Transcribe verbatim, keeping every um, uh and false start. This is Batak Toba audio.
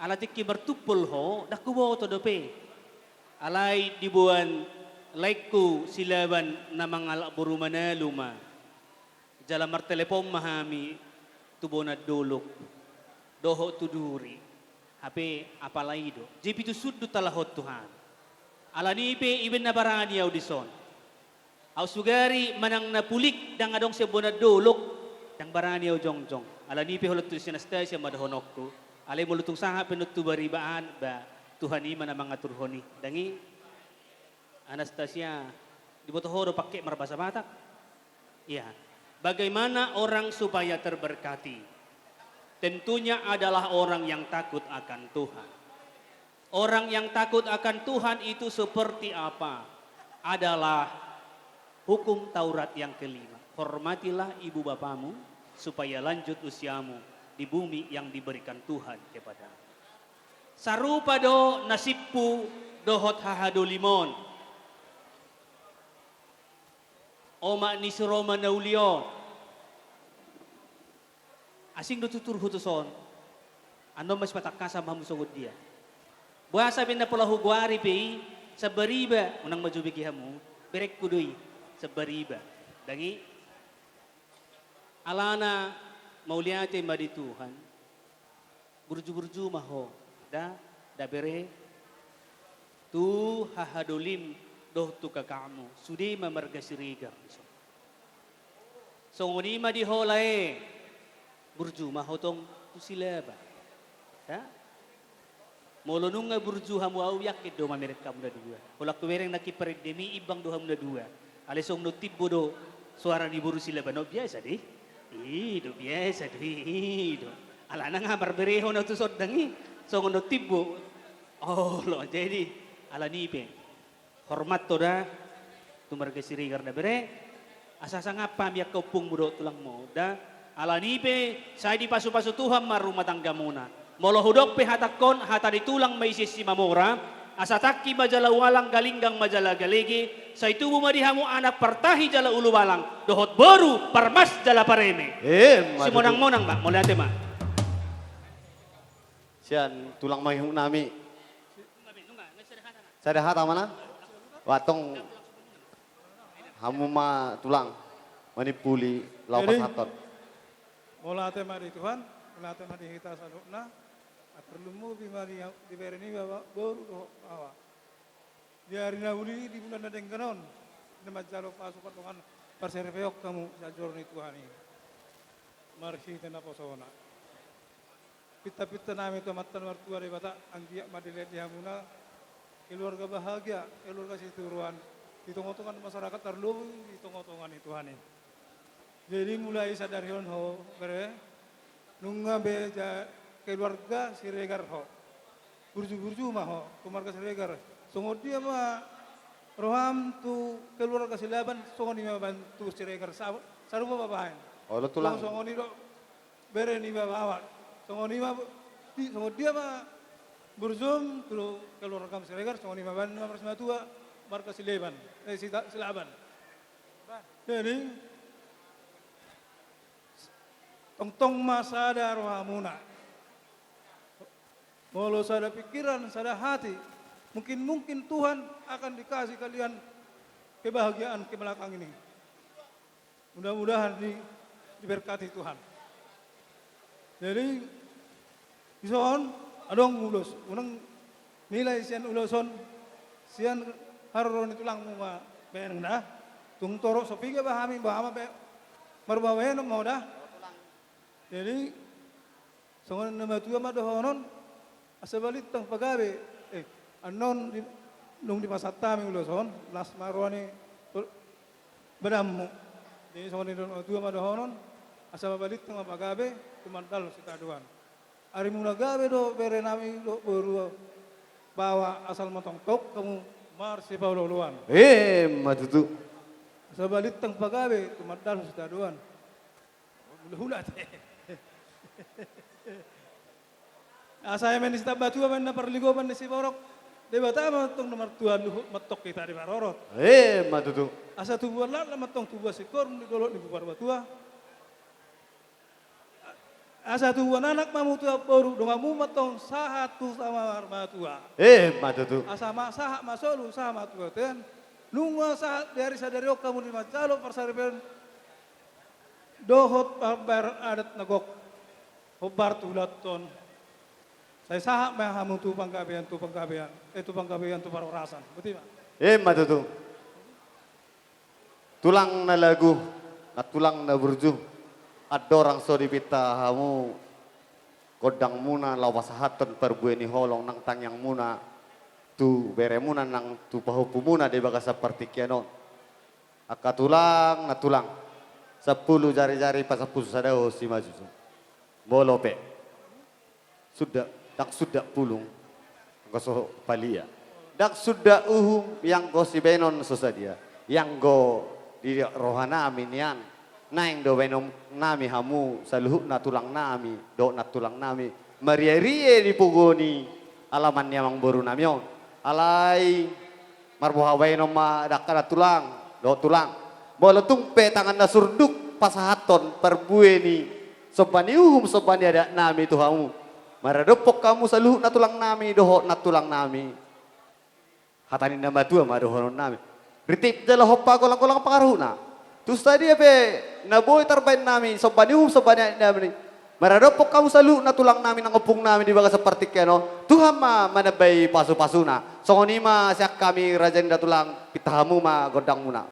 Ala tingki martumpol ho, ndang huboto dope. Alai diboan laengku Silaban na mangalap boru Manalu ma. Jala martelepon ma hami tu bona ni dolok dohot tu duri. Hape apala i do. Jadi pitu sundut ala hot tu hami. Alani i pe ibaen na barani ahu dison. Ahu sugari manang na pulik ndang adong sian bona ni dolok, ndang barani ahu jongjong. Alani i pe holan tu si Anastasia ma dohononku. Alai molo tung sahat pe nuntu bariba an, ba Tuhan i ma na mangaturhon i. Ndang i, Anastasia, diboto ho do pangke marbahasa Batak? Iya. Bagaimana orang supaya terberkati? Tentunya adalah orang yang takut akan Tuhan. Orang yang takut akan Tuhan itu seperti apa? Adalah hukum Taurat yang kelima. Hormatilah ibu bapamu, supaya lanjut usiamu di bumi yang diberikan Tuhan kepadamu. Sarupa do na simpu dohot hahadolimon. Omak ni si Roma na uli on. Asing do tutur hutuson. Annon ma sipatangkasan ma hamu songon dia. Boasa pe na pola hugoari pe i, sambariba, unang ma jobeki hamu, berengku do i, sambariba. Ndang i, alana mauliate ma di Tuhan. Burju-burju ma ho, da, da bere, tu hahadolim dohot tu kakakmu, sude ma marga Siregar dison. Songon i ma di ho lae, burju ma ho tong tu Silaban. Da? Molo nunga burju hamu ahu, yakin do mamereng hamu na dua. Holan hubereng nangkin parende mi, imbang do hamu na dua. Alai songon na timbo do soara ni boru Silaban on, biasa do i. I do, biasa do i, i do. Alana nga marberehon ahu tu son, ndang i. Songon na timbo. Olo, jadi alani i pe. Hormat ho da tu marga Siregar da bere. Asa sangap hami angka ompungmu dohot tulangmu da. Alani i pe, sai dipasu-pasu Tuhan ma rumah tanggamuna. Molo hudok pe hatangkon, hata ni tulang ma isi-isi mamora, asa tangki ma jala ualang, galinggang ma jala galege, sai tubu ma di hamu anak partahi jala ulubalang, dohot boru parmas jala pareme. Eh, ma tutu. Simonang-monang ma, mauliate ma. Sian tulang mangihut nami. Sada hata ma na? Ba tong hamu ma tulang manimpuli laho pasahathon. Mauliate ma di Tuhan, mauliate ma di hita saluhutna. Tarlumobi ma di, di bere ni bapa, boru dohot baoa. Di ari na uli, di bulan na denggan on, na manjalo pasu-pasu dongan parsaripeon hamu sian joro ni Tuhan i. Marhite naposona. Pinta-pinta nami tu Amanta na martua Debata, anggiat ma dilehon di hamuna keluarga bahagia, keluarga sitiruon, di tonga-tonga ni masyarakat, tarlumobi di tonga-tonga ni Tuhan i. Jadi mulai sadari on ho, bere, nunga be ja-, keluarga Siregar ho. Burju-burju ma ho, tu marga Siregar. Songon dia ma roham tu keluarga Silaban, songon i ma baen tu Siregar. Sa-, sarupa ma baen. Olo tulang. Songon i do bere ni baoa. Songon i ma, di, songon dia ma burjum tu keluargam Siregar, songon i ma baen na marsimatua marga Silaban. Eh, Sita-, Silaban. Jadi, tongtong ma sada rohamuna. Molo sada pikiran, sada hati, mungkin-mungkin Tuhan akan dikasih kalian kebahagiaan ke belakang ini. Mudah-mudahan di, diberkati Tuhan. Jadi, dison, adong ulos, unang nilai sian ulos on, sian haroro ni tulangmu ma baen da. Tung torop so piga ba hami, ba hami ba, marbabaen ma da. Jadi, songon na matua ma dohonon, asa balintang pagabe, eh, annon di, dung dipasahat hami ulos on, las ma roha ni badanmu. Jadi songon na matua ma dohonon, asa balintang ma pagabe, tumandalhon sitadoan. Arimuna gabe do bere nami dohot boru baoa, asal ma tongtong hamu marsipaolo-oloan. Eh, ma tutu. Asa balintang pagabe, tumandalhon sitadoan. Hula-hula te. Asa eme ni sitambatua ma na parlinggoman ni siborok, Debata ma tong na martua luhut ma tong hita diparorot. Eh, ma tutu. Asa tubuan laklak ma tong tubuan singkoru di dolok ni Ompu Parbatua. Asa tubuan anak ma hamu tu amangboru, donganmu ma antong sahat tu saur matua. Emma tutu. Asa ma sahat ma solu sahat ma tu bontean. Nunga sahat di ari sadari on hamu di manjalo parsaripeon dohot pambahenan adat na gok. Hombar tu ulaon on. Sai sahat ma hamu tu panggabean, tu panggabean, eh, tu panggabean, tu parhorasan. Boti ma. Emma tutu. Tulang na lagu, nantulang na burju, andorang so dipinta hamu gondangmuna laho pasahathon parbue ni holong nang tangiangmuna tu beremuna nang tu pahompumuna di bagasan partingkian on. Angka tulang, nantulang, sampulu jari-jari pasampulu sada ho si maju. Molo pe. Suda, ndang suda pulung, anggo so palia. Ndang suda uhum, ianggo sibahenon so sadia. Ianggo di rohanami nian, naeng do bahenonnami hamu saluhutna tulangnami dohot nantulangnami, marie-rie di pogu ni alaman ni amangborunami on. Alai marboha bahenon ma dangka nantulang dohot tulang. Molo tung pe tangan na surduk pasahathon parbue ni somba ni uhum, somba ni adatnami tu hamu, maradophon hamu saluhutna tulangnami dohot nantulangnami. Hata ni na matua ma dohononnami. Ritip jala hompa, golang-golang pangarahutna. Tu sadia pe na boi tarbahen nami somba ni uhum, somba ni adatnami, maradophon hamu saluhutna tulangnami nang ompungnami di bagasan partingkian on, Tuhan ma manambai pasu-pasuna. Songon i ma sian hami raja ni nantulang, pinta hamu ma gondangmuna.